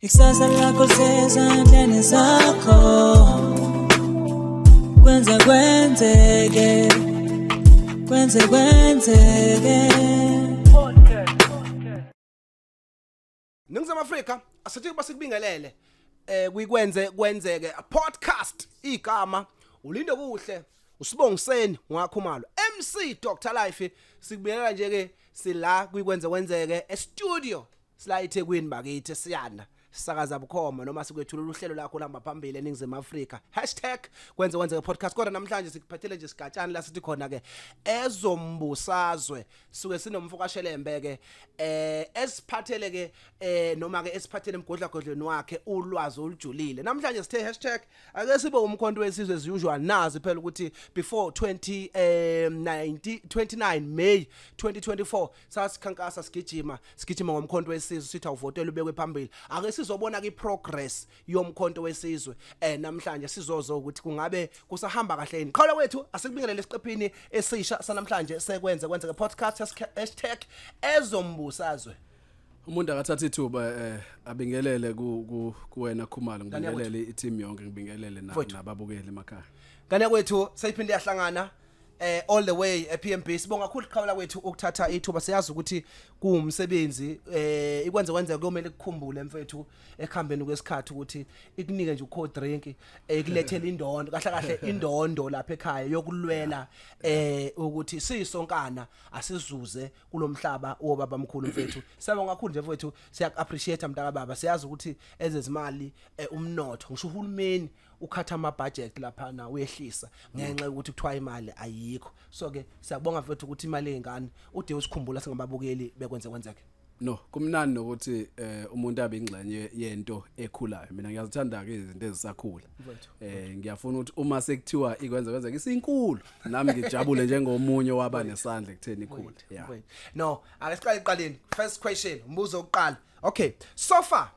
Ikusasa lakho lisezandleni zakho. Kwenze kwenzeke, kwenze kwenzeke. Ningizimu Afrika, asithi kuba sikubingelele kuyikwenze kwenzeke podcast. Igama ulinde kuhle usibongiseni ngwakhumalo MC Dr Life. Sikubingelela nje ke sila kuyikwenze kwenzeke e-studio sila eThekwini bakithi, siyana sisakaza bukhoma noma sikwethula uhlelo lakho lihamba phambili eNingizimu Afrika, #KwenzeKwenzeke podcast. Kodwa namhlanje sikuphathele nje sigatshana la sithi khona ke ezombusazwe. Suke sinomfokashelembe ke esiphathele ke noma ke esiphathele emgodlagodlweni wakhe ulwazi olujulile. Namhlanje sithe #AkeSibeUmkhonto WeSizwe. As usual, nazi phela ukuthi before 20 90 29 May 2024 sasikhankasa, sigijima sigijima ngomkhonto wesizwe, sithi awuvotela ubekwe phambili. Ake sizobona ke progress yomkhonto wesizwe namhlanje, sizozo ukuthi kungabe kusahamba kahle yini. Qhala wethu, asikubingelele esiqephini esisha sanamhlanje sekwenze kwenzeke podcast, #Ezombusazwe. Umuntu akathatha ithuba abingelele ku kuwena Khumalo, ngibingelele i-team yonke, ngibingelele nababukeli emakhaya. Kane kwethu, seyiphinde yahlangana all the way ePMB. Sibonga kakhulu qhawula kwethu ukuthatha ithuba. Siyazi ukuthi kuwumsebenzi ikwenze kwenzeka, kuyomela ikukhumbule mfethu ekuhambeni kwesikhathi ukuthi ikunike nje ucold drink, ikulethele indondo, kahle kahle indondo lapha ekhaya yokulwela ukuthi sisonkana asizuze kulomhlaba wobaba mkhulu. Mfethu, siyabonga kakhulu nje mfethu, siya appreciate mntaka baba. Siyazi ukuthi ezezimali, umnotho, ngisho uhulumeni ukhatha ama budget lapha na uyehlisa ngenxa yokuthi kuthiwa imali ayikho. So ke siyabonga mfethu ukuthi imali eyingane ude usikhumbula singababukeli bekwenze kwenzeke. No, kumnandi nokuthi umuntu abe ingxenye yento ekhulayo. Mina ngiyazithanda ke izinto ezisakhula. Ngiyafuna ukuthi uma sekuthiwa ikwenza kwenzeka isinkulu, nami ngijabule njengomunye waba nesandla ekutheni ikhule, yeah. Wait. No, ake siqale eqaleni. First question, umbuzo wokuqala. Okay, so far,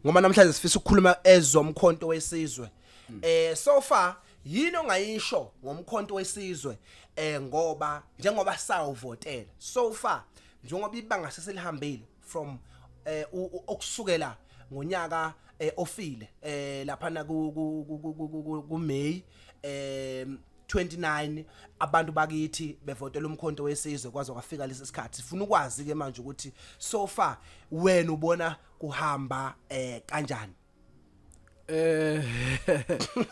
ngoba namhlanje sifisa ukukhuluma ezomkhonto wesizwe. So far yini ongayisho ngomkhonto wesizwe, ngoba njengoba sawuvotela, so far njengoba ibanga seselihambile from okusukela ngonyaka ofile lapha na ku May 29, abantu bakithi bevotela umkhonto wesizwe kwaze kwafika lesi sikhathi, sifuna ukwazi ke manje ukuthi so far wena ubona kuhamba kanjani?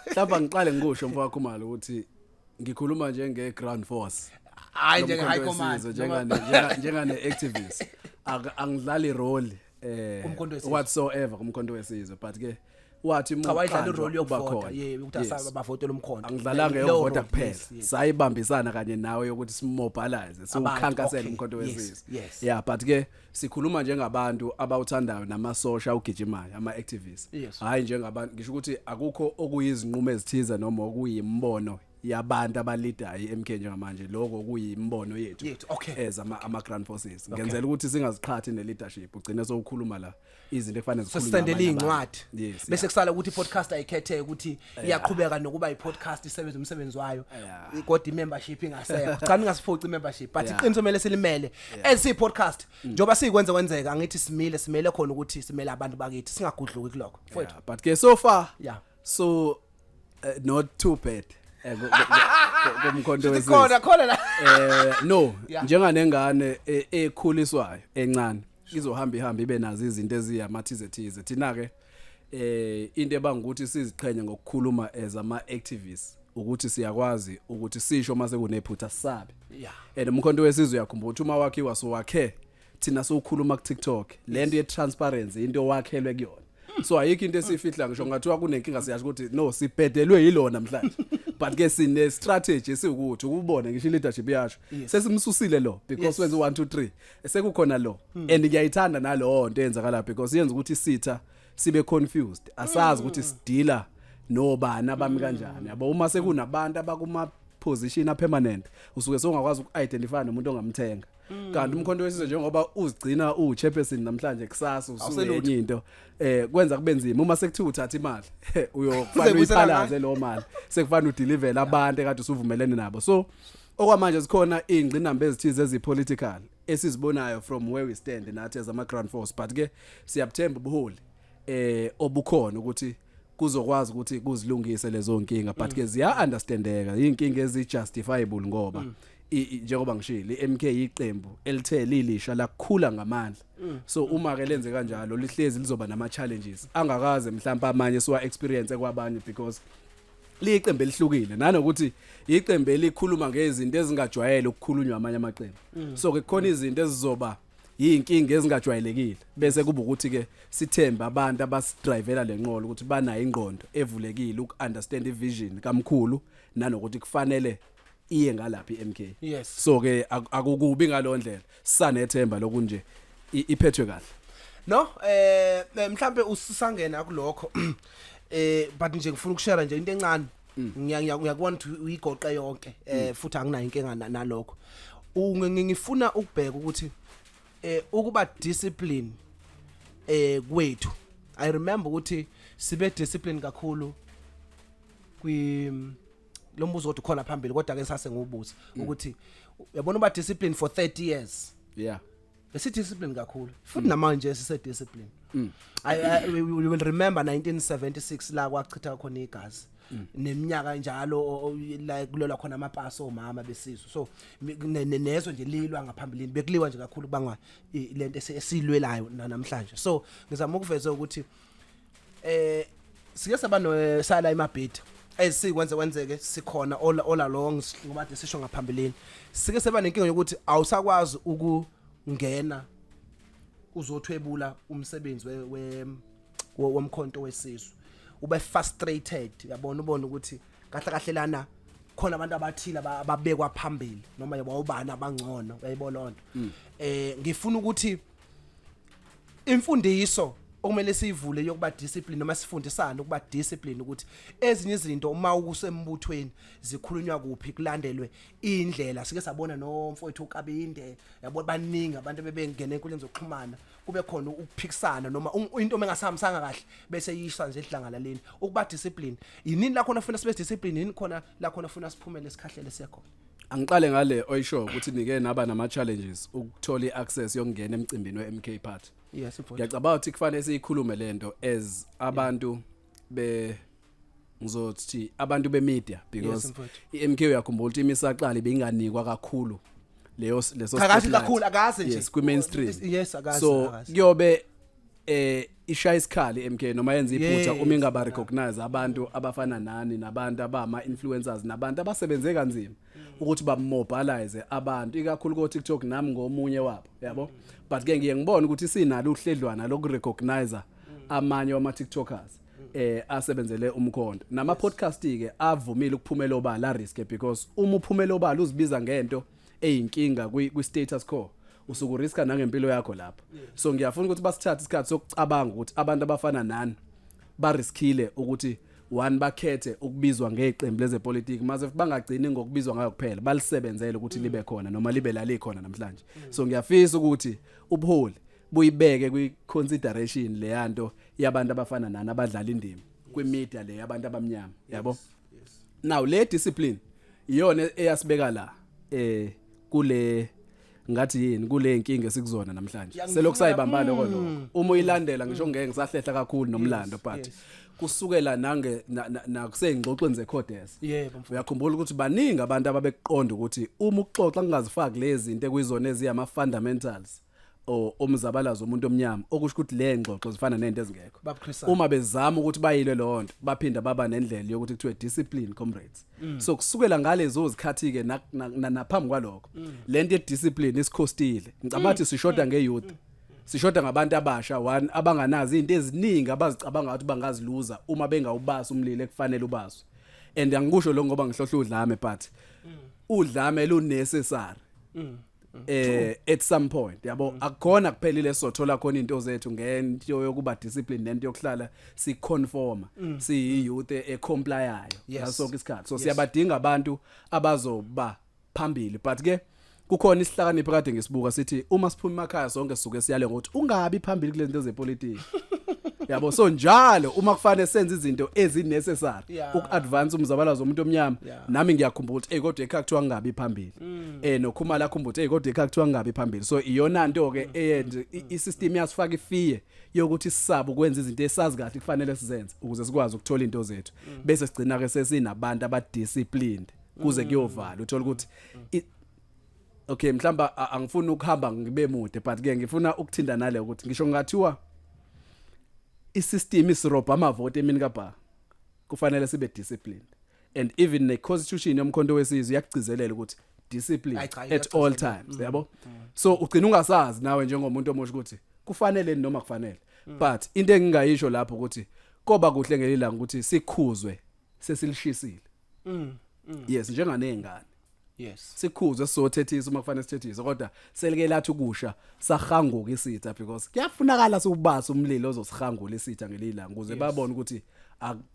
Mhlawumbe ngiqale ngikusho, mfowethu Khumalo, ukuthi ngikhuluma njenge ground force. Hayi, njenge high command. Njengane activist. Angidlali role Kumkhonto wesizwe. whatsoever kumkhonto wesizwe, but ke wathi Cha, wayidlala uqanjwa irole uba yokuvota khona. ye ukuthi asaba bavotele umkhonto. Angidlalanga Leyo yokuvota role, kuphela. Sayibambisana kanye nawe yokuthi simobilize, siwukhankasele umkhonto wesizwe. Yeah, but ke sikhuluma njengabantu abawuthandayo namasosha ugijimayo, ama activists. Hayi, njengabantu ngisho ukuthi akukho okuyizinqumo ezithize noma okuyimbono yabantu abalidayo iMK njengamanje, lokho kuyimbono yethu Yethu, okay. as ama ground forces, ngenzela ukuthi singaziqhathi ne leadership, ugcine sowukhuluma la izinto ekufanele zikhulunywe Sesisendele nabanye incwadi abantu. Bese kusala ukuthi i-podcast ayikhethe ukuthi iyaqhubeka nokuba i-podcast, isebenze umsebenzi wayo, kodwa i-membership ingasekho. Cha, ningasiphoci i-membership, but iqiniso kumele silimele as siyi-podcast njengoba siyikwenze kwenzeka. Angithi simile, simele khona ukuthi simele abantu bakithi, singagudluki kulokho mfowethu. Yeah, but ke so far so not too bad kumkhonto wesizwe. Khona khona la. No, njenganengane ekhuliswayo encane izohamba ihambe ibe nazo izinto eziyamathize thize. Thina ke into ebanga ukuthi siziqhenye ngokukhuluma as ama activists ukuthi siyakwazi ukuthi sisho mase kunephutha, sisabe. And umkhonto wesizwe, uyakhumbula ukuthi uma wakhiwa so wakhe thina sowukhuluma ku TikTok, lento ye transparency into wakhelwe kuyona, so ayikho into esifihla. Ngisho ngathiwa kunenkinga, siyasho ukuthi no, sibhedelwe yilona namhlanje, but ke sine strategy esiwukuthi ukubona ngisho leadership yasho sesimsusile lo because wenza 1 2 3, sekukhona lo. And ngiyayithanda nalowo nto eyenzakala because yenza ukuthi sitha sibe confused, asazi ukuthi sidila nobani, abami kanjani, yabo. Uma sekunabantu abakuma position a permanent, usuke songakwazi uku-identify nomuntu ongamthenga. Kanti umkhonto wesizwe, njengoba uzigcina uwu-chairperson namhlanje, kusasa Awuselutho. usuyenye into, kwenza kube nzima uma sekuthiwa uthatha imali, uyokufanele Uzoyibuyisela. uyiphalaze leyo mali, sekufanele udeliver abantu ekade usuvumelene nabo. So okwamanje zikhona ingqinamba ezithize ezipolitical esizibonayo from where we stand nathi as ama ground force, but ke siyabuthemba ubuholi. Obukhona ukuthi kuzokwazi ukuthi kuzilungise lezo nkinga, but ke ziya understandeka inkinga ezi justifiable ngoba njengoba ngishilo, iMK iqembu elithe lilisha lakhula ngamandla. So uma ke lenze kanjalo, lihlezi lizoba nama challenges angakaze mhlawumbe amanye siwa experience kwabanye, because liyiqembu elihlukile, nanokuthi iqembu elikhuluma ngezinto ezingajwayele ukukhulunywa amanye amaqembu. So ke kukhona izinto ezizoba yinkinga ezingajwayelekile, bese kuba ukuthi ke sithembe abantu abasidrivela lenqola ukuthi banayo ingqondo evulekile uku-understand ivision kamkhulu, nanokuthi kufanele iye ngalaphi iMK. So ke akukubi ngalondlela, sanethemba lokunje iphethwe kahle. No, mhlambe usisangena kulokho, but nje ngifuna ukushare nje into encane. Ngiyakubona ukuthi uyigoqe yonke, futhi anginayo inkinga nalokho. Ngifuna ukubheka ukuthi ukuba discipline kwethu, I remember ukuthi sibe discipline kakhulu kwi lo mbuzo, kodwa ukhona phambili, kodwa ke sase ngiwubuza ukuthi uyabona uba discipline for 30 years, besi discipline kakhulu, futhi namanje sise discipline. I we will remember 1976 la kwachitha khona igazi, neminyaka njalo la kulolwa khona amapasi omama besizwe. So nezwe nje lilwa ngaphambilini, bekuliwa nje kakhulu kubangwa lento esilwelayo namhlanje. So ngizama ukuveza ukuthi sike saba no sala emabhida esikwenze kwenzeke sikhona all along, ngoba kade sisho ngaphambilini, sike seba nenkinga yokuthi awusakwazi ukungena uzothwebula umsebenzi womkhonto wesizwe, ube frustrated, yabona, ubone ukuthi kahle kahle lana khona abantu abathile ababekwa phambili noma yabo ubani abangcono, uyayibona lonto. Ngifuna ukuthi imfundiso okumele siyivule yokuba discipline, noma sifundisane ukuba discipline, ukuthi ezinye izinto uma ukusembuthweni zikhulunywa kuphi, kulandelwe indlela. Sike sabona nomfowethu uKabinde, yabo, baningi abantu bebengena enkundleni zokuxhumana, kube khona ukuphikisana noma into mengasahambisanga kahle bese yisha nje edlangalaleni. Ukuba discipline, yinini la khona funa sibe discipline, yini khona la khona funa siphumele sikhahlele siyakhona? Angiqale ngale oyisho ukuthi nike naba nama challenges ukuthola iaccess yokungena emcimbini weMK Party. Yes, mfowethu. Ngiyacabanga ukuthi kufanele siyikhulume lento as abantu be, ngizothi abantu be media, because mfowethu. iMK, uyakhumbula ukuthi imisaqala ibinganikwa kakhulu leyo leso Cha, akazi spotlight. kakhulu, akazi nje. Yes, kwi mainstream. Yes, akazi, So akazi. kuyobe ishaya isikhali MK noma yenza iphutha uma ingaba recognize abantu abafana nani, nabantu abama influencers, nabantu abasebenze kanzima ukuthi bamobilize abantu, ikakhulu ko TikTok. Nami ngomunye wabo, yabo, but ke ngiye ngibone ukuthi sinalo uhledlwana lokurecognize amanye wama TikTokers asebenzele umkhonto nama podcast ke avumile ukuphumela obala risk, because uma uphumela obala uzibiza ngento eyinkinga kwi status quo, usuku riska nangempilo yakho lapho. So ngiyafuna ukuthi basithathe isikhathi sokucabanga ukuthi abantu abafana nani bariskile ukuthi one bakhethe ukubizwa ngeqembu lezepolitiki, mase bangagcini ngokubizwa ngayo kuphela, balisebenzele ukuthi libe khona noma libe la likhona namhlanje. So ngiyafisa ukuthi ubuholi buyibeke kwi consideration leyanto yabantu abafana nani abadlala indima kwi media le yabantu abamnyama, yabo. Now le discipline iyona eyasibeka la kule, ngathi yini, kule inkinga esikuzona namhlanje. Selokhu sayibamba lokho lokho, uma uyilandela, ngisho ngeke ngisahlehla kakhulu nomlando, but kusukela nange nakuseyingxoxweni zeCODESA, Yebo, mfowethu. Uyakhumbula ukuthi baningi abantu ababekuqonda ukuthi uma ukuxoxa kungazifaki lezi zinto ekuyizona eziyama fundamentals o omzabalazo womuntu omnyama, okusho ukuthi le ngxoxo zifana nento ezingekho. Baba Chris. Uma bezama ukuthi bayilwe leyo nto, baphinda baba nendlela yokuthi kuthiwe discipline, comrades. So kusukela ngalezo zikhathi ke naphambi kwalokho, lento ye discipline isikhostile. Ngicabanga ukuthi sishoda ngeyouth, sishoda ngabantu abasha, one abanganazi izinto eziningi abazicabanga ukuthi bangaziluza uma bengawubasa umlilo ekufanele ubaswe. And angikusho lo ngoba ngihlohla udlame, but udlame lu necessary at some point, yabo. Akukhona kuphelile sothola khona into zethu ngento yokuba discipline nento yokuhlala si conform, si youth e complyayo ngaso sonke isikhathi. So siyabadinga abantu abazoba phambili, but ke kukhona isihlakanipho kade ngisibuka sithi uma siphuma emakhaya sonke sisuke siyale ngokuthi ungabi phambili kule zinto zepolitiki. Yabo, so njalo uma kufanele senze izinto ezi-necessary uku-advance umzabalazo womuntu omnyama, nami ngiyakhumbula ukuthi, hey, kodwa ekhaya kuthiwa ngingabi phambili, noKhumalo akhumbula ukuthi, hey, kodwa ekhaya kuthiwa ngingabi phambili. So iyona nto ke eyenze i-system yasifaka i-fear yokuthi sisabe ukwenza izinto esazi kahle kufanele sizenze ukuze sikwazi ukuthola into zethu, bese sigcina ke sesinabantu aba-disciplined kuze kuyovala. Uthola ukuthi okay, mhlamba angifuni ukuhamba ngibe mude, but ke ngifuna ukuthinta nale ukuthi ngisho ngathiwa i-system isirobha amavoti emini kabha, kufanele sibe disciplined, and even ne constitution yomkhonto wesizwe iyakugcizelela ukuthi discipline Ayi cha, at all iyagcizelela. times, yabo. So ugcina ungasazi nawe njengomuntu omusha ukuthi kufanele noma kufanele, but into engingayisho lapho ukuthi koba kuhle ngelilanga ukuthi sikhuzwe sesilishisile. Yes, njenganezingane, sikhuzwe sizothethisa uma kufanele sithethise, kodwa selike lathi ukusha sahanguka isitha, because kuyafunakala siubasa umlilo ozosihangula isitha ngelilanga ukuze babone ukuthi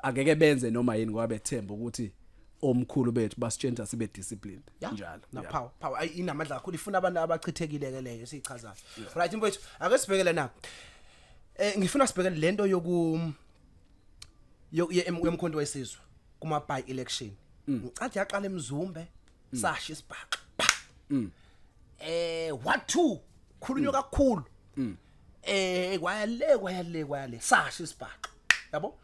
angeke benze noma yini, ngoba bethemba ukuthi omkhulu bethu basitshentsha sibe disciplined njalo. Na power power, ayi, inamandla kakhulu, ifuna abantu abachithekile ke leyo esichazayo. Right, mfowethu, ake sibhekele na ngifuna sibhekele lento yoku yomkhonto wesizwe kuma by election. Ngicathi yaqala eMzumbe, sasha isibhaxu 1 2, khulunywa kakhulu, kwaya le, kwaya le, kwaya le, sasha isibhaxu, yabo.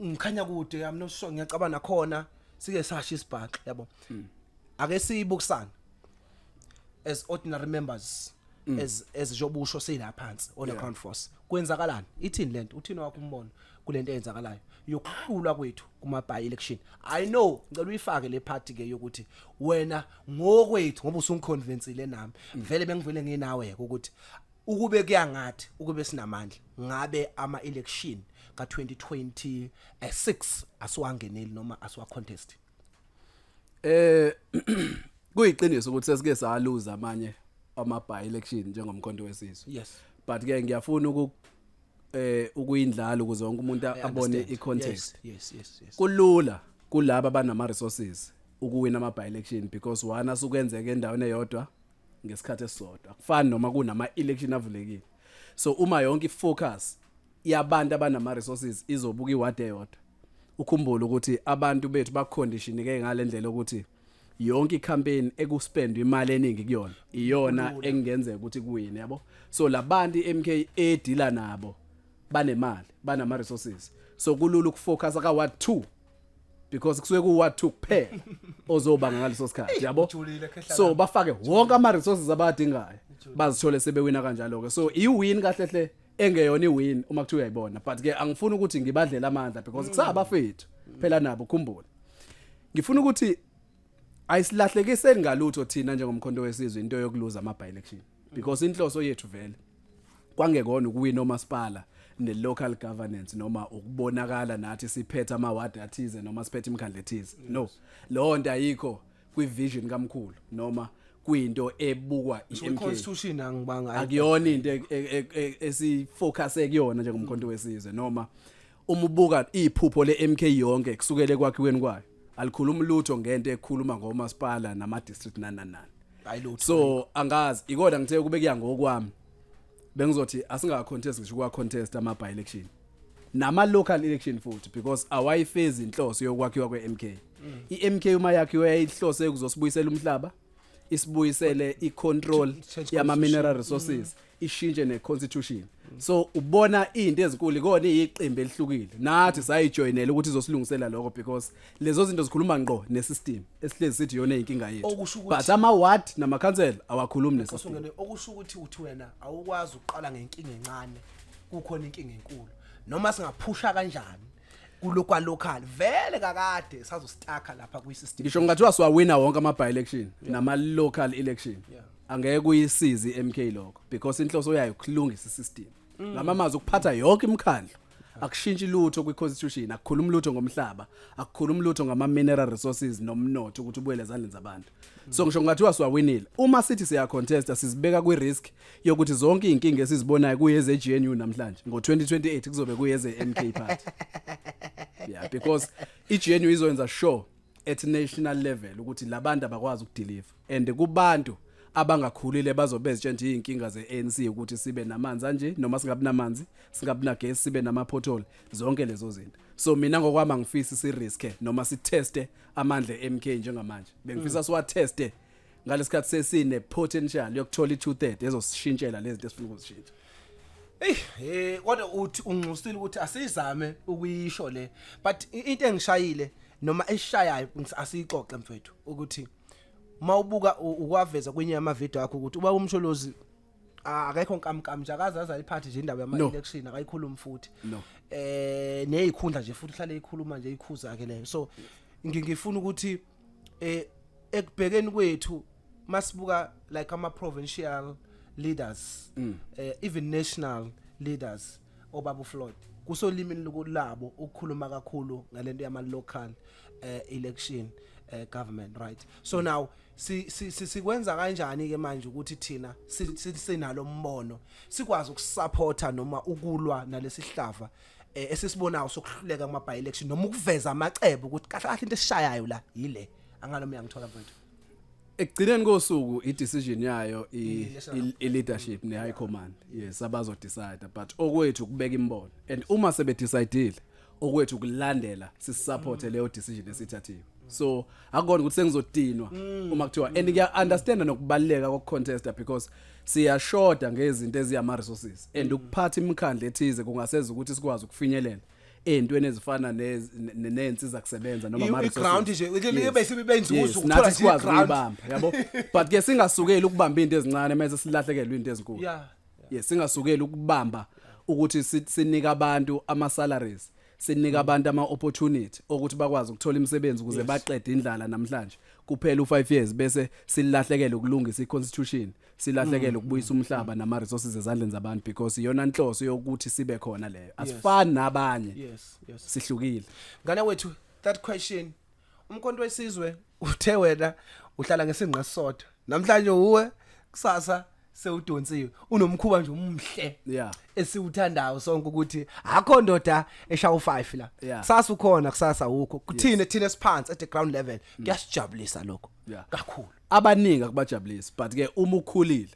Ngikhanya kude, I'm not sure, ngiyacabana nakhona sike sasha isibhaxu, yabo. Ake siyibukisana as ordinary members, as jobusho sila phansi on the ground force, kwenzakalani, ithini lento, uthini wakho umbono kulento eyenzakalayo yokuhlulwa kwethu kuma by election? I know, ngicela uyifake le part ke yokuthi wena ngokwethu, ngoba usungiconvinceile nami, vele bengivele nginawe ukuthi ukube kuyangathi ukube sinamandla ngabe ama election ka 2026 asiwangeneli noma asiwa contest. Kuyiqiniso ukuthi sesike saluza amanye ama by election njengomkhonto wesizwe. But ke ngiyafuna uku ukuyindlala ukuze wonke umuntu I abone understand. i-context. Yes. Kulula kulaba abanama resources ukuwina ama by election because one asukwenzeka endaweni eyodwa ngesikhathi esisodwa, akufani noma kunama election avulekile. So uma yonke ifocus yabantu abanama resources izobuka iward eyodwa, ukhumbule ukuthi abantu bethu baconditionike ngalendlela ukuthi yonke icampaign ekuspend imali eningi kuyona iyona engenzeka ukuthi kuwine, yabo. So labantu iMK edila nabo banemali, banama resources, so kulula ukufocus ka ward 2 because kusuke ku ward 2 kuphela ozobanga ngaleso sikhathi, yabo. Ujulile, khehla So lami. bafake wonke ama resources abadingayo, bazithole sebewina kanjalo ke. So i-win kahle hle engeyona i-win uma kuthiwa uyayibona, but ke angifuni ukuthi ngibadlele amandla because kusabafethu phela nabo, khumbula. Ngifuna ukuthi ayisilahlekiseni ngalutho thina njengomkhonto wesizwe into yokuluza ama by election, because inhloso yethu vele kwangekona ukuwina omasipala ne-local governance noma ukubonakala nathi siphethe amawadi athize noma siphethe imikhandlu ethize. No, leyo nto ayikho kwi-vision kamkhulu noma kuyinto ebukwa i-MK. Constitution angibanga. Akuyona into esifocuse kuyona njengomkhonto wesizwe, noma uma ubuka iphupho le-MK yonke kusukele kwakhiweni kwayo, alikhuluma lutho ngento ekhuluma ngomasipala nama-district nani nani nani. Ayilutho. So angazi, ikona ngithe kube kuya ngokwami bengizothi asinga contest ngisho kwa contest ama by election nama local election futhi, because awayifezi inhloso yokwakhiwa kwe-MK. iMK uma yakhiwe yayihlose ukuzosibuyisela umhlaba, isibuyisele icontrol Change yama mineral resources, ishintshe neconstitution. So ubona izinto ezinkulu, ikona iyiqembu elihlukile nathi sayijoyinela ukuthi izosilungisela lokho, because lezo zinto zikhuluma ngqo nesystem esihlezi sithi yona inkinga yethu. Okusho ukuthi- But ama ward nama council awakhulumi nesystem. Usungene, okusho ukuthi uthi wena awukwazi ukuqala ngenkinga encane kukhona inkinga enkulu, noma singaphusha kanjani kulokwa local, vele kakade sazostaka lapha kwi system. Ngisho ngathiwa siwawina wonke ama by election nama local election, angeke kuyisize iMK lokho, because inhloso yayo ukulungisa isystem. Ngamamazi ukuphatha yonke imikhandlu akushintshi lutho kwi-constitution, akukhulumi lutho ngomhlaba, akukhulumi lutho ngama-mineral resources nomnotho ukuthi ubuyele ezandleni zabantu. So ngisho ngathiwa siwawinile, uma sithi siyacontesta sizibeka kwi-risk yokuthi zonke iy'nkinga esizibonayo kuyeze-GNU namhlanje, ngo-2028 kuzobe kuyeze-MK Party, yeah, because i-GNU izoyenza sure at national level ukuthi labantu abakwazi ukudeliver and kubantu. Abangakhulile bazobe bezitshela nje izinkinga ze-ANC ukuthi sibe namanzi anje noma singabi namanzi, singabi nagesi, sibe nama-pothole, zonke lezo zinto. So mina ngokwami angifisi si-riske noma siteste amandla e-MK njengamanje. Bengifisa siwatheste ngalesikhathi sesine potential yokuthola i-2/3 ezosishintshela lezi zinto esifuna ukuzishintsha. Ey, kodwa uthi unxusile ukuthi asizame ukuyisho le, but into engishayile noma eshayayo asiyixoxe mfethu, ukuthi mawubuka ukwaveza kwenye yama video akho ukuthi uba uMsholozi akekho nkamnkam nje, akaze azayiphathe nje indaba yama No. election, akayikhulumi futhi No. Neyikhundla nje futhi uhlale ikhuluma nje ikhuza ke leyo. So ngifuna ukuthi ekubhekeni kwethu masibuka like ama provincial leaders, even national leaders, obaba Floyd, kusolimini labo ukukhuluma kakhulu ngalento yama local election government, right? So now sikwenza kanjani ke manje ukuthi thina sinalo umbono sikwazi ukusupporta noma ukulwa nalesihlava esisibonayo sokuhluleka kuma by election, noma ukuveza amacebo ukuthi kahle kahle into esishayayo la yile angaloma? Uyangithola mfethu? Ekugcineni kosuku i-decision yayo I-national. I-leadership ne-high command, yes, abazo-decide, but okwethu ukubeka imibono, and uma sebedecidile okwethu ukulandela, sisupporte leyo decision esithathiwe. So akukona ukuthi sengizodinwa uma kuthiwa, and ngiya-understanda nokubaluleka kokucontesta because siyashoda ngezinto eziyama-resources, and ukuphatha imikhandlu ethize kungaseza ukuthi sikwazi ukufinyelela ey'ntweni ezifana ney'nsiza kusebenza noma ama-resources. I-ground nje, ibe sibe inzuzo Yes, ukuthola nathi nje sikwazi i-ground. ukuyibamba, yabo, but ke singasukeli ukubamba into ezincane mase silahlekelwe into ezinkulu. Yes, singasukeli ukubamba ukuthi sinika abantu ama salaries, sinika abantu ama opportunity ukuthi bakwazi ukuthola imisebenzi ukuze baqede indlala namhlanje, kuphela u5 years bese silahlekele ukulungisa iconstitution, silahlekele ukubuyisa umhlaba nama resources ezandleni zabantu, because iyona nhloso yokuthi sibe khona leyo. Asifani nabanye, sihlukile. Ngane wethu, that question, uMkhonto weSizwe uthe wena uhlala ngesinqa sodwa, namhlanje uwe, kusasa sewudonsiwe, unomkhuba nje umhle esiwuthandayo sonke ukuthi akho ndoda eshaya u5 la. Kusasa ukhona, kusasa ukho. Kuthine thina siphansi at the ground level kuyasijabulisa lokho kakhulu. Abaningi akubajabulisi, but ke uma ukhulile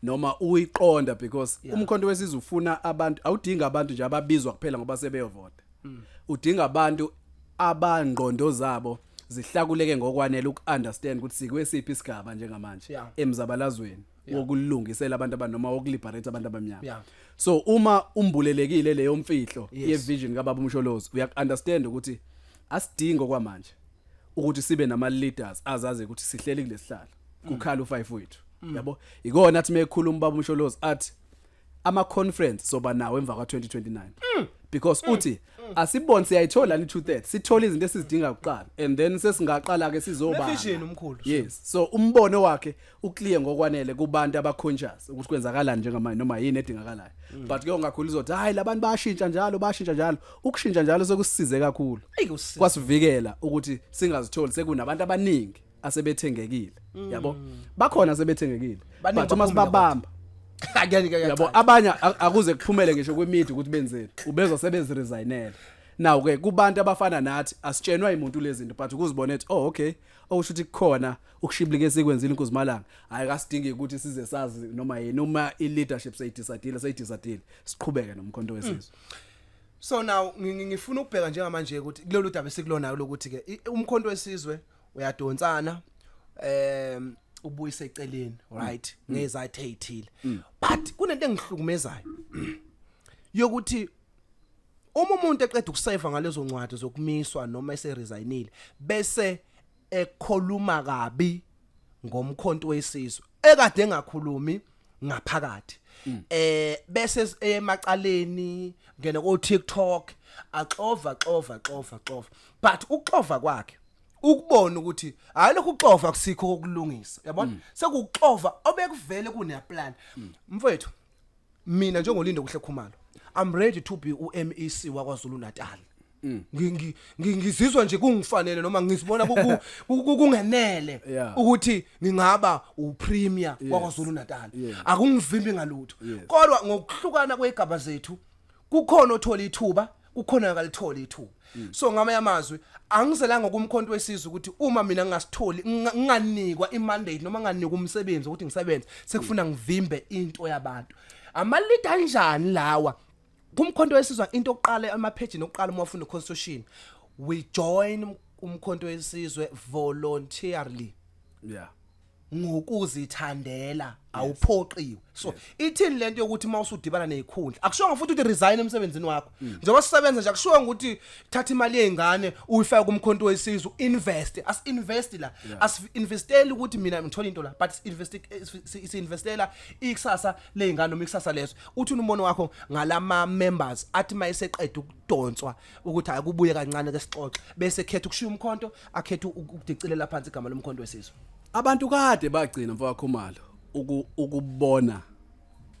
noma uyiqonda, because uMkhonto weSizwe ufuna abantu, awudinga abantu nje ababizwa kuphela ngoba sebeyovota. Udinga abantu abangqondo zabo zihlakuleke ngokwanele uku-understand ukuthi sikwesiphi isigaba njengamanje emzabalazweni wokulungisela abantu abanoma wokuliberate abantu abamnyama. So uma umbulelekile leyo mfihlo ye-vision kababa uMsholozi, uyaku-understand ukuthi asidingo kwamanje ukuthi sibe nama leaders azazi ukuthi sihleli kulesihlalo kukhala u5 wethu, yabo. Ikona athi mekhuluma ubaba uMsholozi athi ama conference soba nawo emva kwa 2029, because uthi asibone siyayithola ni 2/3, sithola izinto esizidinga kuqala and then sesingaqala ke sizoba Une-vision umkhulu. Yes, so umbono wakhe uclear ngokwanele kubantu abaconscious ukuthi kwenzakalani njengamanje noma yini edingakalayo. But ke ungakhulu uzothi hayi, labantu bayashintsha njalo, bayashintsha njalo. Ukushintsha njalo sekusisize kakhulu, Eyi, kusisize. kwasivikela ukuthi singazitholi sekunabantu abaningi asebethengekile, yabo, bakhona asebethengekile. Baningi. But uma Baphumile. sibabamba, Akuyani. yabo, abanye akuze kuphumele ngisho kwimedia ukuthi benzeni, ubezwa sebeziresignela. Now ke kubantu abafana nathi asitshenwa imuntu lezi zinto, but ukuzibona ethi oh okay, okusho ukuthi kukhona ukushibilika esikwenzile inkuzimalanga, hayi kasidingi ukuthi size sazi noma yini. Uma i-leadership seyidecidile, seyidecidile, siqhubeke noMkhonto weSizwe. So now ngifuna ukubheka njengamanje ukuthi kulolu daba esikulona lokuthi ke uMkhonto weSizwe uyadonsana, ubuyise eceleni, right, ngezathu ezithile, but kunento engihlukumezayo yokuthi uma umuntu eqeda ukuseva ngalezo ncwadi zokumiswa noma eseresignile bese ekhuluma kabi ngoMkhonto weSizwe ekade engakhulumi ngaphakathi, bese emacaleni ngena ko TikTok axova xova xova xova, but ukuxova kwakhe ukubona ukuthi hayi, lokhu uxova kusikho kokulungisa, yabona, sekuxova obekuvele kune plan. Mfowethu, mina njengoLindokuhle Khumalo, I'm ready to be uMEC wakwaZulu Natal. Ngizizwa nje kungifanele noma ngizibona kungenele ukuthi ngingaba upremier wakwaZulu Natal. Akungivimbi ngalutho. Kodwa ngokuhlukana kwegaba zethu kukhona othola ithuba. Kukhona akalithola ithuba. So ngamanye amazwi angizelanga kumkhonto wesizwe ukuthi uma mina ngingasitholi nginganikwa imandate noma nginganikwa umsebenzi ukuthi ngisebenze sekufuna ngivimbe into yabantu. Ama leader anjani lawa? Kumkhonto wesizwe into oqala emaphejini okuqala uma ufunda constitution, we join umkhonto wesizwe voluntarily. Ngokuzithandela, awuphoqiwe. So ithini lento yokuthi uma usudibana nezikhundla, akushongo futhi ukuthi resign emsebenzini wakho njengoba sisebenza nje, akushiwo ukuthi thatha imali yezingane uyifake kumkhonto wesizwe, invest. As invest la, as investeli ukuthi mina ngithola into la, but invest, si investela ikusasa lezingane noma ikusasa leso. Uthi umbono wakho ngalama members athi mayeseqeda ukudonswa ukuthi akubuye kancane ke sixoxe, bese khetha ukushiya umkhonto, akhetha ukudicilela phansi igama lomkhonto wesizwe? Abantu kade bagcina, mfokaKhumalo, ukubona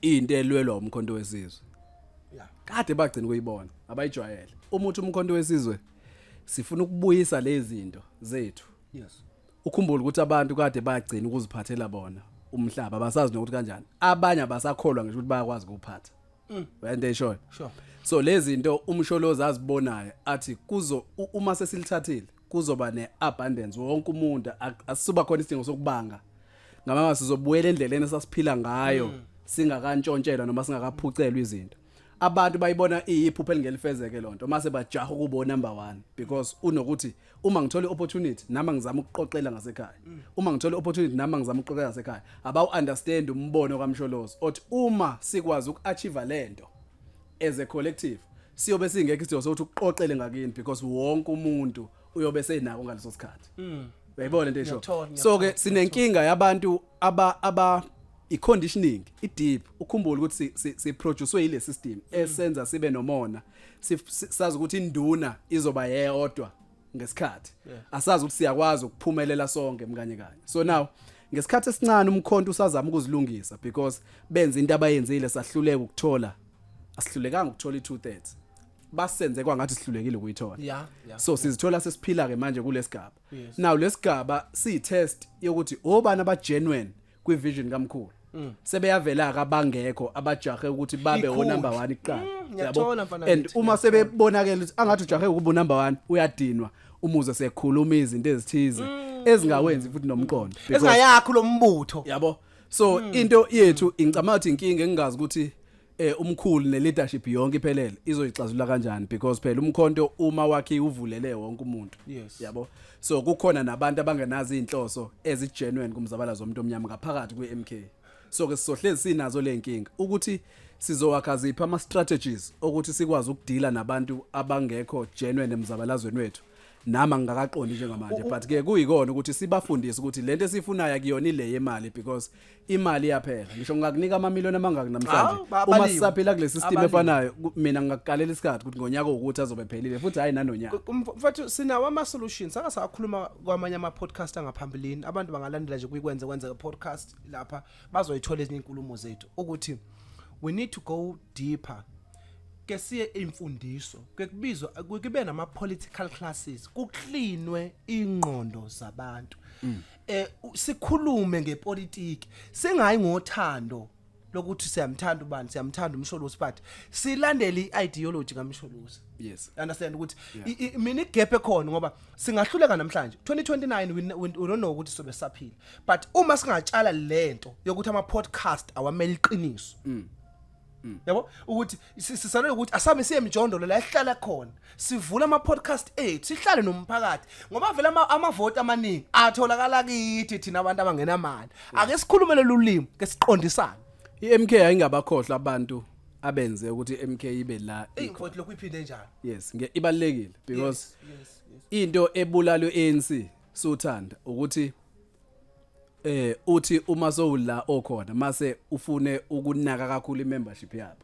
into elwelwa umkhonto wesizwe. Kade bagcina ukuyibona, abayijwayele. Uma uthi umkhonto wesizwe sifuna ukubuyisa lezi zinto zethu, ukhumbule ukuthi abantu kade bagcina ukuziphathela bona umhlaba, abasazi nokuthi kanjani. Abanye abasakholwa ngisho ukuthi bayakwazi ukuphatha into eshoyo. So lezi zinto umsholozi azibonayo athi kuzo uma sesilithathile kuzoba neabundance, wonke umuntu asisuba khona isidingo sokubanga ngamama, sizobuyela endleleni esasiphila ngayo singakantshontshelwa noma singakaphucelwa izinto. Abantu bayibona iyiphupho elingelifezeke lonto, mase bajaha ukuba number 1 because unokuthi uma ngithola iopportunity nami ngizama ukuqoqela ngasekhaya, uma ngithola iopportunity nami ngizama ukuqoqela ngasekhaya. Abawu understand umbono kaMsholozi othi uma sikwazi ukuachieve lento as a collective, siyobe singekho isidingo sokuthi uqoqele ngakini because wonke umuntu uyobe senako ngaleso sikhathi. Uyayibona into esho? Ngiyakuthola. So ke sinenkinga yabantu aba i-conditioning i-deep. Ukhumbule ukuthi si producewe ile system esenza sibe nomona. Sazi ukuthi induna izoba yeyodwa ngesikhathi, asazi ukuthi siyakwazi ukuphumelela sonke mkanye kanye. So now ngesikhathi esincane umkhonto usazama ukuzilungisa because benza into abayenzile, sahluleka ukuthola, asihlulekanga ukuthola i2/3, basenze kwangathi sihlulekile ukuyithola. So sizithola sesiphila ke manje kulesigaba. Now lesigaba siyi test yokuthi obani aba genuine kwi vision kamkhulu. Sebeyavela ke abangekho, abajahe ukuthi babe o Ikhundla. number 1 kuqala. Ngiyathola, mfana And kithi, uma sebebonakela ukuthi angathi ujahe ukuba number 1, uyadinwa umuze sekhuluma izinto ezithize ezingawenzi futhi nomqondo Ezingayakho lo mbutho. Yabo, so into yethu ingicama ukuthi inkinga engingazi ukuthi umkhulu ne leadership yonke iphelele izoyixazulula kanjani because phela umkhonto uma wakhe uvulele wonke umuntu. Yabo, so kukhona nabantu abangenazo inhloso ezigenuine kumzabalazo womuntu omnyama ngaphakathi kwe-MK. So ke sizohlezi sinazo le nkinga ukuthi sizowakha ziphi ama strategies ukuthi sikwazi ukudila nabantu abangekho genuine emzabalazweni wethu. Nami angikaqondi njengamanje, but ke kuyikona ukuthi sibafundise ukuthi lento esifunayo akuyona ile yemali because imali iyaphela. Ngisho ngingakunika amamiliyoni amangaki namhlanje, Hawu, uma abaliwe. sisaphila kule system Abaliwe. efanayo, mina ngingakukalela isikhathi ukuthi ngonyaka ukuthi azobe phelile futhi hayi nanonyaka. Mfethu, sinawo ama solutions ake sakhuluma kwamanye ama podcast angaphambilini. Abantu bangalandela nje kuyikwenze kwenzeke podcast lapha, bazoyithola ezinye inkulumo zethu ukuthi we need to go deeper, ke siye imfundiso, ke kubizwa kube nama political classes, kucleanwe ingqondo zabantu, sikhulume ngepolitiki, singayi ngothando lokuthi siyamthanda ubani, siyamthanda umsholozi, but silandele i-ideology kaMsholozi. Understand ukuthi mina igap ekhona ngoba singahluleka namhlanje, 2029 we don't know ukuthi sobe saphila, but uma singatshala lento yokuthi ama podcast awamele iqiniso, yabo, ukuthi sisalele ukuthi asabe siye emjondolo la esihlala khona, sivula ama podcast ethu, sihlale nomphakathi, ngoba vele amavoti amaningi atholakala kithi thina abantu abangenamali. Ake sikhulume lolu limi ke, siqondisane. I-MK ayingabakhohlwa abantu abenze ukuthi i-MK ibe la. Ey mfowethu, lokhu iphinde njalo. Yes, ibalulekile because into ebulala uANC suthanda ukuthi uthi uma sowula okhona mase ufune ukunaka kakhulu imembership yabo,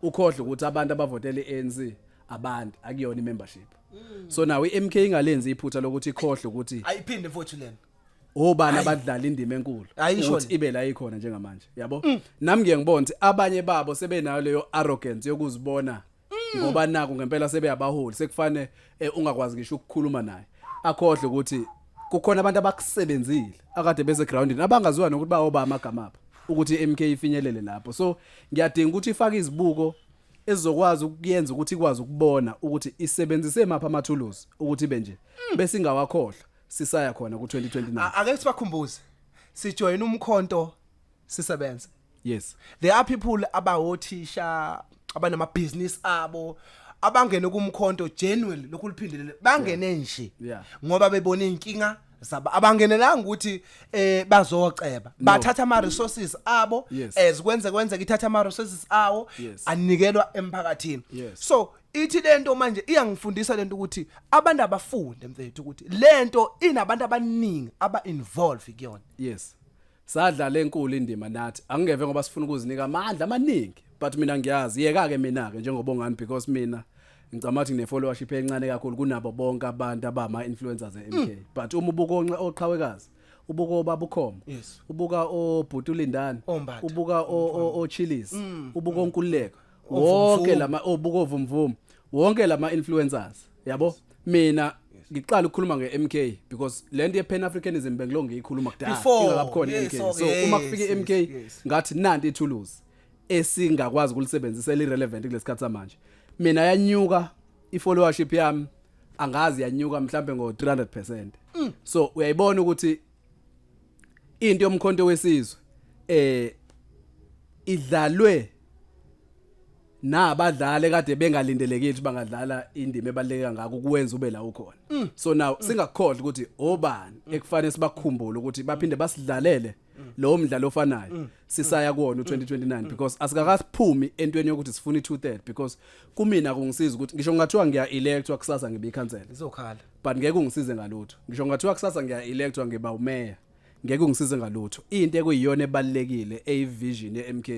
ukhohle ukuthi abantu abavotela iANC abantu akuyona imembership. So now iMK ingalenzi iphutha lokuthi ikhohle ukuthi Ayiphinde mfowethu lena. Obani abadlala indima enkulu Ayisho ukuthi le. ibe la ikhona njengamanje, yabo. Nami ngiye ngibona ukuthi abanye babo sebenayo leyo arrogance yokuzibona ngoba naku ngempela sebeyabaholi, sekufane ungakwazi ngisho ukukhuluma naye, akhohle ukuthi kukhona abantu abakusebenzile akade bese groundini abangaziwa nokuthi bawoba amagama abo ukuthi iMK ifinyelele lapho. So ngiyadinga ukuthi ifake izibuko. Ezizokwazi ukuyenza ukuthi ikwazi ukubona ukuthi isebenzise mapha amathuluzi ukuthi ibe nje bese ingawakhohlwa sisaya khona ku-2029. Ake sibakhumbuze, sijoyina uMkhonto sisebenza. There are people abawothisha, abanamabhizinisi abo, abangene kuMkhonto genuinely, lokhu liphindelele, bangene nje ngoba bebona inkinga zaba, abangenelanga ukuthi bazoceba, bathatha ama resources abo as kwenze kwenzeka, ithatha ama resources awo anikelwa emphakathini. So ithi lento manje iyangifundisa lento ukuthi abantu abafunde, mfethu, ukuthi lento inabantu abaningi aba involve kuyona. Yes, sadlala enkulu indima nathi, angingeve ngoba sifuna ukuzinika amandla amaningi, but mina ngiyazi yeka ke mina ke njengoBongani, because mina ngicabanga ukuthi ngine followership encane kakhulu kunabo bonke abantu abama influencers eMK, but uma ubuka oqhawekazi, ubuka obabukhoma, ubuka oBhutulindane, Ombatha. ubuka oChilies, ubuka oNkululeko, wonke Ovumvum. lama, obuka ovumvum, wonke lama influencers, yabo. Mina ngiqala ukukhuluma ngeMK because lento ye Pan Africanism bengilo ngiyikhuluma kudala Before, ingakabi iMK. So uma kufika iMK, ngathi nanti ithuluzi esingakwazi ukulisebenzisa eli relevant kulesikhathi samanje. Mina yanyuka ifollowership yami, angazi yanyuka mhlambe ngo 300%. So uyayibona ukuthi into yoMkhonto weSizwe idlalwe nabadlali kade bengalindelekile ukuthi bangadlala indima ebaluleke kangaka ukuwenza ube la ukhona. So now singakukhohlwa ukuthi obani ekufanele sibakhumbule ukuthi baphinde basidlalele lo mdlalo ofanayo sisaya kuwona u2029, because asikakaphumi entweni yokuthi sifuna i2/3, because kumina kungisiza ukuthi ngisho ngathiwa ngiya electwa kusasa ngibe ikhansela, Izokhala. but ngeke ungisize ngalutho. Ngisho ngathiwa kusasa ngiya electwa ngiba umeya, ngeke ungisize ngalutho. Into ekuyiyona ebalekile eyivision yeMK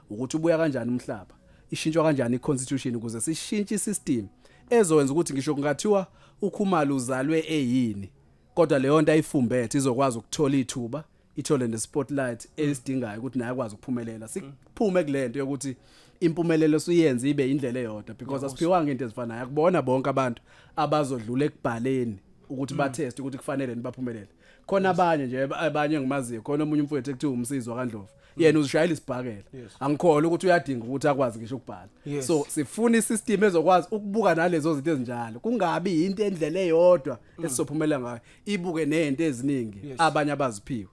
ukuthi ubuya kanjani umhlaba, ishintshwa kanjani iconstitution ukuze sishintshe isystem ezowenza ukuthi ngisho kungathiwa uKhumalo uzalwe eyini, kodwa leyo nto ayifumbethe izokwazi ukuthola ithuba, ithole nespotlight esidingayo ukuthi naye akwazi ukuphumelela. Siphume kulento yokuthi impumelelo siyenze ibe indlela eyodwa, because asiphiwanga into ezifanayo. Akubona bonke abantu abazodlula ekubhaleni ukuthi batest ukuthi kufanele nibaphumelele. Khona abanye nje, abanye engimaziyo, khona omunye umfowethu ekuthiwa uMsizwa kaNdlovu, yena uzishayela isibhakela, angikholwa ukuthi uyadinga ukuthi akwazi ngisho ukubhala. So sifuna isystem ezokwazi ukubuka nalezo zinto ezinjalo, kungabi into endlela eyodwa esizophumela ngayo, ibuke nezinto eziningi abanye abaziphiwe.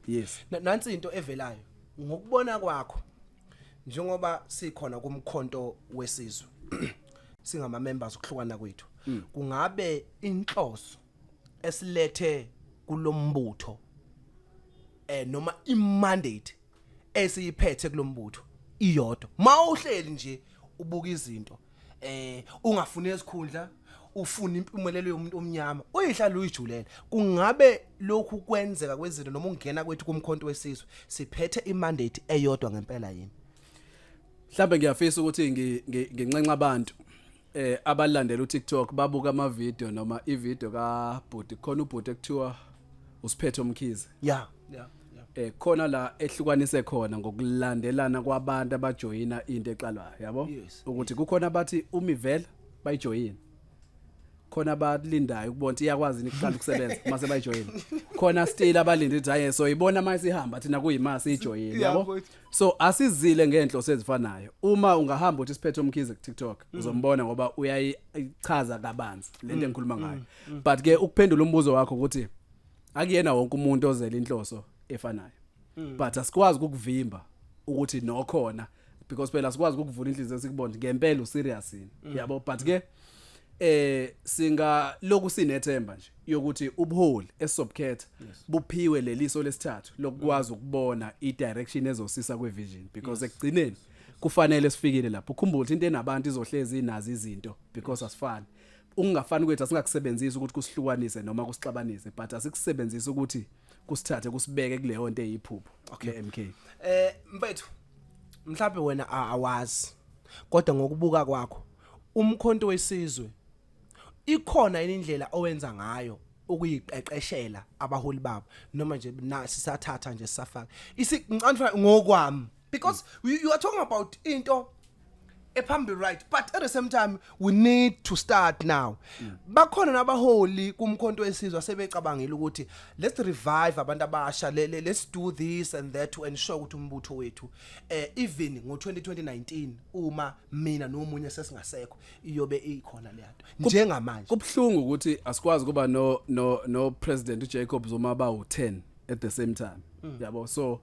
Yes. Nansi into evelayo ngokubona kwakho, njengoba sikhona kuMkhonto weSizwe, singama members, ukuhlukana kwethu, kungabe inhloso esilethe kulombutho noma imandate esiyiphethe kulombutho iyodwa? Mawuhleli nje ubuka izinto, ungafuni esikhundla, ufuna impumelelo yomuntu omnyama, uyihlala uyijulela, kungabe lokhu kwenzeka kwezinto noma ungena kwethu kuMkhonto weSizwe siphethe imandate eyodwa ngempela yini? Mhlambe ngiyafisa ukuthi nginxenxa abantu abalandela uTikTok babuka ama video noma ivideo ka bhuti, khona ubhuti ekuthiwa uSiphetho Mkhize. Khona la ehlukanise khona ngokulandelana kwabantu abajoyina into eqalwayo, yabo, ukuthi kukhona abathi umivela bayijoyina, khona abalindayo ukubona ukuthi iyakwazi yini ukuqala ukusebenza mase bayijoyina, khona still abalinde ukuthi hayi, so ibona mase ihamba, thina kuyima siyijoyina, yabo. So asizile ngenhloso ezifanayo. Uma ungahamba uthi Siphetho Mkhize ku TikTok, uzombona ngoba uyayichaza kabanzi lento engikhuluma ngayo. But ke ukuphendula umbuzo wakho ukuthi akuyena wonke umuntu ozela inhloso efanayo, but asikwazi ukukuvimba ukuthi nokhona, because phela sikwazi ukuvula inhliziyo sikubone ngempela userious yini, yabo. But ke singa lokhu sinethemba nje yokuthi ubuholi esisobukhetha buphiwe leliso lesithathu lokwazi ukubona i direction ezosisa kwevision, because ekugcineni kufanele sifikile lapho. Ukhumbule ukuthi into enabantu izohlezi inazi izinto, because asifani. Ukungafani kwethu asingakusebenzisi ukuthi kusihlukanise noma kusixabanise, but asikusebenzise ukuthi kusithathe kusibeke kuleyo nto eyiphupho le MK. Mfethu, mhlawumbe wena awazi, kodwa ngokubuka kwakho uMkhonto weSizwe, ikhona yini indlela owenza ngayo ukuyiqeqeshela abaholi babo, noma nje na sisathatha nje sisafaka ngicela ngokwami, because you are talking about into Ephambili, right, but at the same time we need to start now. Bakhona nabaholi kuMkhonto Wesizwe sebecabangile ukuthi let's revive abantu abasha, let's do this and that to ensure ukuthi umbutho wethu, even ngo 2019 uma mina nomunye sesingasekho, iyobe ikhona le nto njengamanje. Kubhlungu ukuthi asikwazi kuba no president uJacob Zuma ba u10 at the same time, yabo. So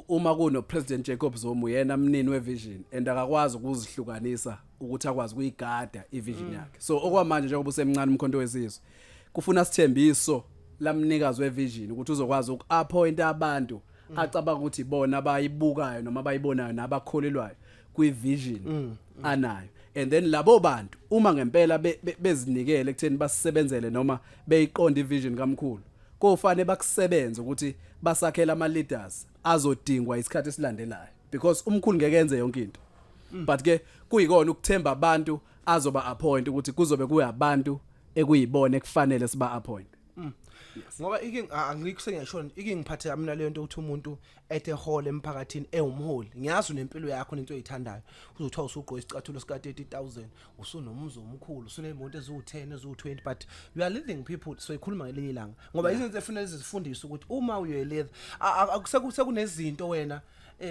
uma kuno president Jacob Zuma, uyena mnini wevision and akakwazi ukuzihlukanisa ukuthi akwazi kuyigada ivision yakhe. So okwamanje, njengoba usemncane uMkhonto Wesizwe, kufuna sithembiso lamnikazi wevision ukuthi uzokwazi ukuappoint abantu acabanga ukuthi bona abayibukayo noma abayibonayo nabakholelwayo kwivision anayo, and then labo bantu uma ngempela bezinikele ekutheni basebenzele noma beyiqonda ivision kamkhulu, kofanele bakusebenze ukuthi basakhele ama leaders azodingwa isikhathi esilandelayo, because umkhulu ngeke enze yonke into. But ke kuyikona ukuthemba abantu azoba appoint ukuthi kuzobe kuyabantu ekuyibona ekufanele siba appoint. Ngoba ike angikho, sengiyasho, ike ngiphathe mina leyo nto ukuthi umuntu ethe hall emphakathini ewumholi, ngiyazi unempilo yakho nento oyithandayo, uzothiwa usugqoka isicathulo sika 30,000, usunomuzi omkhulu, usunemoto eziwu10, eziwu20, but you are leading people. So ikhuluma ngelinye ilanga, ngoba izinto efanele zifundiswe ukuthi uma uyolead sekunezinto wena,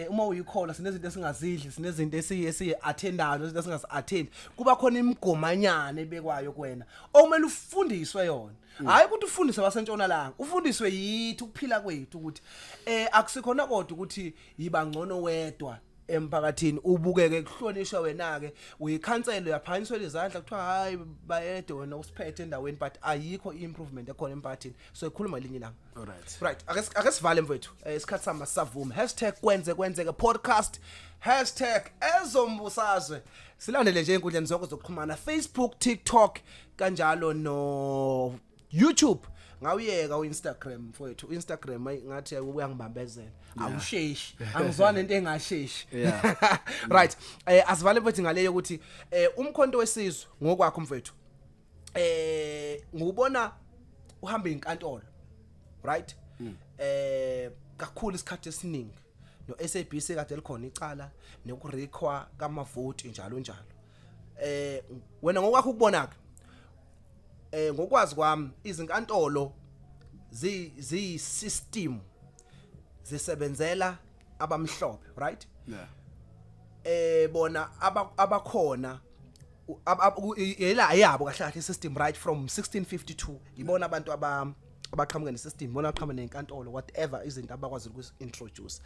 uma uyikhola, sinezinto esingazidli, sinezinto esiye attendayo, nezinto esingazi attend. Kuba khona imigomanyana ebekwayo kuwena okumele ufundiswe yona, hayi ukuthi ufundiswe abasentshonalanga, ufundiswe yithi ukuphila kwethu, ukuthi akusikhona kodwa ukuthi yiba ngcono wedwa emphakathini, ubukeke, kuhlonishwa wena ke, uyikhansela, uyaphanyiswa izandla, kuthiwa hayi bayede wena usiphethe endaweni, but ayikho i-improvement ekhona emphakathini. So ikhuluma linye ilanga. Alright. Right, ake sivale mfethu. Isikhathi sami sisavuma. #KwenzeKwenzeke podcast, #Ezombusazwe. Silandele nje enkundleni zonke zokuxhumana, Facebook, TikTok, kanjalo no YouTube. Ngawuyeka uInstagram mfowethu. Instagram ngathi uyangibambezela. Awusheshi. Angizwani into engasheshi. Right. Asivale mfethu ngaleyo ukuthi uMkhonto Wesizwe ngokwakho mfethu. Ngubona uhamba inkantolo, right, kakhulu isikhathi esiningi no SABC kade likhona icala nokurigwa kamavoti njalo njalo. Wena ngokwakho ukubona ke, ngokwazi kwami, izinkantolo zi system zisebenzela abamhlophe, right? Yeah. Bona abakhona yela yabo kahle kahle system, right from 1652 ibona abantu abaqhamuka nesystem, bona aqhamuka nenkantolo, whatever izinto abakwazi ukuintroduce.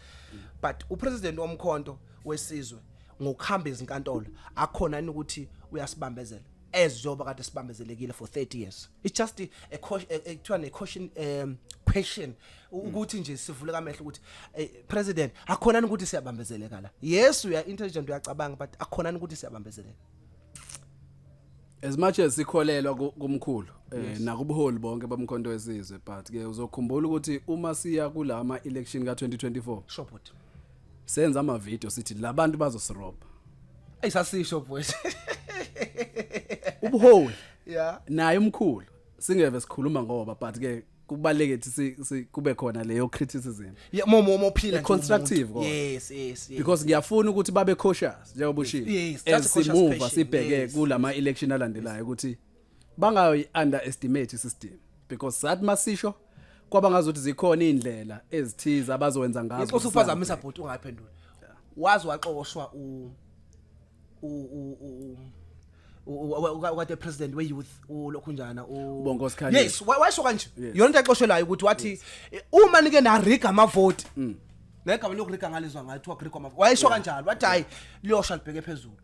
But upresident woMkhonto Wesizwe ngokuhamba izinkantolo akhona yini ukuthi uyasibambezela as njengoba kade sibambezelekile for 30 years? It's just a kuthiwa ne caution question ukuthi nje sivule kamehlo ukuthi president, akhona ukuthi siyabambezeleka la? Yes, uya intelligent, uyacabanga, but akhona ukuthi siyabambezeleka? As much as sikholelwa kumkhulu nakubuholi bonke boMkhonto Wesizwe, but ke uzokhumbula ukuthi uma siya kulama election ka2024 Sure but senza ama video sithi labantu bazosirobha. Ayisasisho boys. Ubuholi naye umkhulu singeve sikhuluma ngoba, but ke kubaleke ukuthi kube khona leyo criticism. Yeah, mo phila nje constructive umuntu. kodwa. yes. Because ngiyafuna ukuthi babe cautious njengoba ushilo Yes, that's as a cautious simuva question, sibheke kulama election alandelayo, ukuthi bangayi underestimate system, because sathi masisho kwaba ngazuthi zikhona indlela ezithize abazowenza ngazo. Ngixoxa ukuphazamisa bhuti, ungayiphendula. Wazi waxoshwa u u u u ukade president we youth ulokhunjana u Ubongozi Khanyile. Yes, wayesho kanje. Yona into axoshelayo ukuthi wathi uma nike nariga amavoti, negama lokuriga ngalizwa ngathi wakurigwa amavoti, wayesho kanjalo, wathi hayi liyosha libheke phezulu.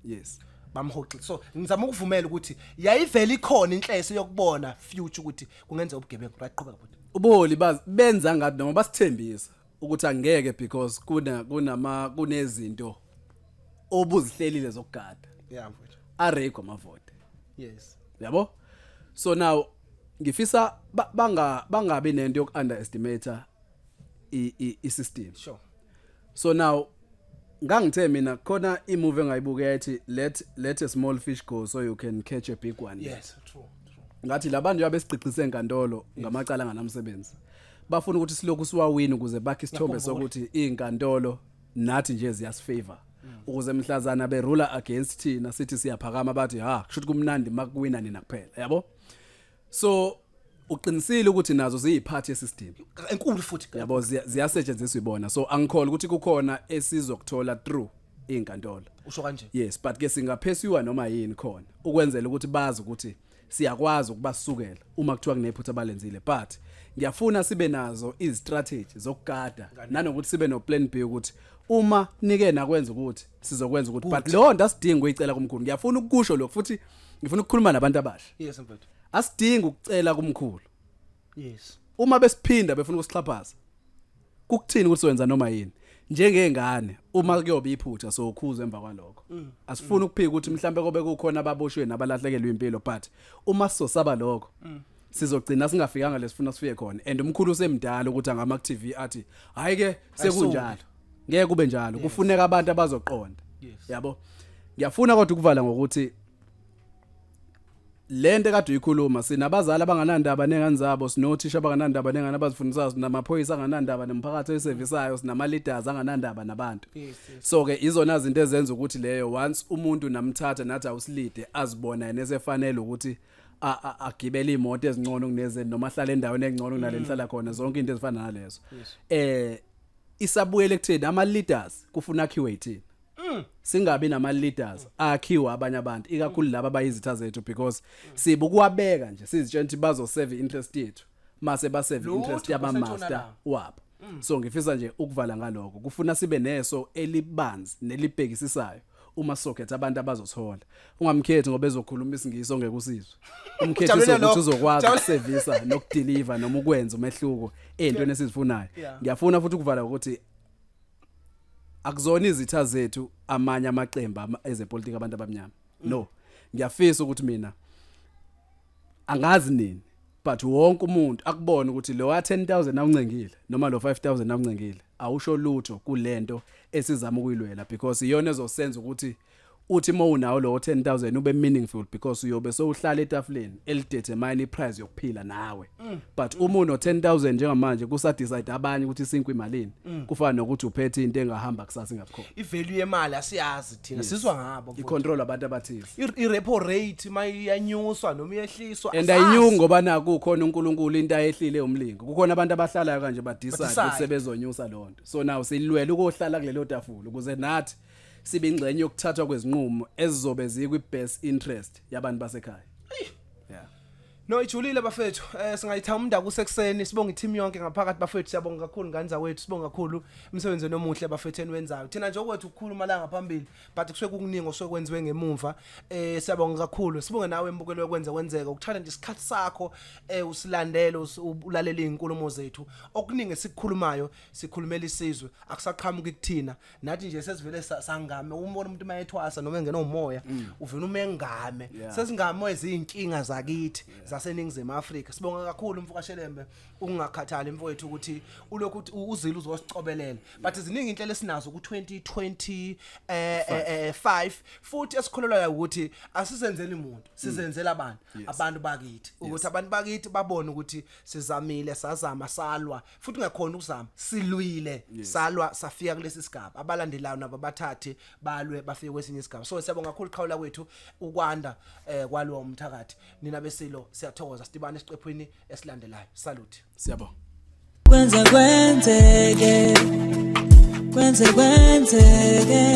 Bamhoxile. So ngizama ukuvumela ukuthi yayivela ikhona inhleso yokubona future ukuthi kungenza ubugebengu, right? Qhubeka bhuti. Ubuholi benza ngathi noma basithembisa ukuthi angeke, because kuna kunama kunezinto obuzihlelile zokugada. Yeah mfowethu. Arigwa amavoti. Yabo, so now ngifisa bangabi nento yoku underestimate i system. So now ngangithe mina khona imovie engayibuka yathi let a small fish go so you can catch a big one. Yes, true true. Ngathi labantu abesigqigqise enkantolo ngamacala anganamsebenzi bafuna ukuthi silokhu siwawini ukuze bakhe isithombe Ngiyakhumbula. sokuthi izinkantolo nathi nje ziyasifavor. Ukuze mhlazana berula against thina sithi siyaphakama bathi ha kusho ukuthi kumnandi makuwina nina kuphela, yabo? So uqinisile ukuthi nazo ziyipart yesystem enkulu futhi. Yabo, ziyasetshenziswa ibona, so angikholwa ukuthi kukhona esizokuthola through inkantolo. Usho kanje. Yes, but ke singaphesiwa noma yini khona ukwenzela ukuthi bazi ukuthi siyakwazi ukubasukela uma kuthiwa kunephutha abalenzile, but ngiyafuna sibe nazo izistrategy zokugada nanokuthi sibe no plan B ukuthi uma nike nakwenza ukuthi sizokwenza ukuthi, but leyo nto asidingi ukuyicela kumkhulu. Ngiyafuna ukusho lokho futhi ngifuna ukukhuluma nabantu abasha. Yes mfethu. Asidingi ukucela kumkhulu. Uma besiphinda befuna ukusixhaphaza, kukuthini ukuthi wenza noma yini njengengane, uma kuyoba iphutha sokhuza emva kwalokho. Asifuni ukuphika ukuthi mhlambe kobe kukhona ababoshiwe nabalahlekelwe impilo, but uma sizosaba lokho sizogcina singafikanga lesifuna sifike khona, and umkhulu usemdala ukuthi angama ku TV athi hayi ke sekunjalo, ngeke kube njalo, kufuneka abantu abazoqonda. Yabo, ngiyafuna kodwa ukuvala ngokuthi lento ekade uyikhuluma, sinabazali abanganandaba nengane zabo, sinothisha abanganandaba nengane abazifundisayo, sinamaphoyisa anganandaba nomphakathi oyisevisayo, sinama leaders anganandaba nabantu. So ke izona zinto ezenza ukuthi leyo once umuntu namthatha nathi awusilide azibona yena esefanele ukuthi agibele imoto ezingcono kunezeni noma ahlale endaweni engcono kunale nihlala khona, zonke into ezifana nalezo. Isabuyele ekutheni ama leaders kufuna akhiwe yithina, singabi nama leaders akhiwa abanye abantu, ikakhulu laba abayizitha zethu, because sibukuwabeka nje sizitshela ukuthi bazo serve interest yethu, mase ba serve Lutho interest yaba master kusentshonalanga. wabo. So ngifisa nje ukuvala ngalokho, kufuna sibe neso elibanzi nelibhekisisayo uma sokhetha abantu abazothola. Ungamkhethi ngoba ezokhuluma isingisi ongeke usizwe, umkhethi Ujabulele ukuthi lokho. uzokwazi Jabulele. ukusevisa nokudeliver noma ukwenza umehluko ey'ntweni esizifunayo. Ngiyafuna futhi ukuvala ukuthi akuzona izitha zethu amanye amaqembu ezepolitiki abantu abamnyama. No, ngiyafisa ukuthi mina angazi nini, but wonke umuntu akubone ukuthi lo wa 10,000 awuncengile noma lo 5000 awuncengile awusho lutho kulento esizama ukuyilwela, because iyona ezosenza ukuthi uthi uma unawo lo 10,000 ube meaningful, because uyobe sowuhlala etafuleni elidetermine iprice yokuphila nawe. But uma uno 10,000 njengamanje kusa decide abanye ukuthi isinkwa imalini, kufana nokuthi uphethe into engahamba kusasa ingabukhona. Ivalue yemali asiyazi thina, sizwa ngabo mfowethu. Icontrol abantu abathize. I-repo rate mayiyanyuswa noma iyehliswa, And asazi. ayinyuki ngoba naku kukhona uNkulunkulu into ayehlile umlingo, kukhona abantu abahlalayo kanje ba decide Ba-decide. ukuthi sebezonyusa lonto. So now silwela ukohlala kulelo tafula ukuze nathi sibe ingxenye yokuthathwa kwezinqumo ezizobe zikwi best interest yabantu basekhaya, yeah. No, ijulile bafethu. Singayithanda kusekuseni, sibonga i-team yonke ngaphakathi bafethu, siyabonga kakhulu ngane zawethu, sibonga kakhulu umsebenzi omuhle bafethu eniwenzayo. Thina nje okwethu ukukhuluma la ngaphambili, but kusuke kukuningi osuke kwenziwe ngemumva. Siyabonga kakhulu. Sibonge nawe embukelo wekwenza kwenzeka ukuthatha nje isikhathi sakho usilandele, ulalele izinkulumo zethu. Okuningi esikukhulumayo sikhulumela isizwe, akusaqhamuki kuthina. Nathi nje sesivele sangame umbona umuntu mayethwasa noma engena umoya uvela umengame. Sesingame izinkinga zakithi zaseningizimu Afrika. Sibonga kakhulu mfukashelembe ukungakhathali mfowethu ukuthi ulokhu uthi uzile uzosicobelela, but ziningi inhlelo esinazo ku 2020 5 futhi esikholelwayo ukuthi asizenzeli umuntu, sizenzela abantu, abantu bakithi, ukuthi abantu bakithi babone ukuthi sizamile, sazama, salwa futhi ungakhona ukuzama, silwile, salwa, safika kulesi sigaba. Abalandelayo nabo bathathe balwe bafike kwesinye isigaba. So siyabonga kakhulu qhawula kwethu ukwanda kwalwa umthakathi. Nina besilo siyathokoza, sidibane esiqephwini esilandelayo. Salute. Siyabonga. Kwenze kwenzeke, kwenze kwenzeke.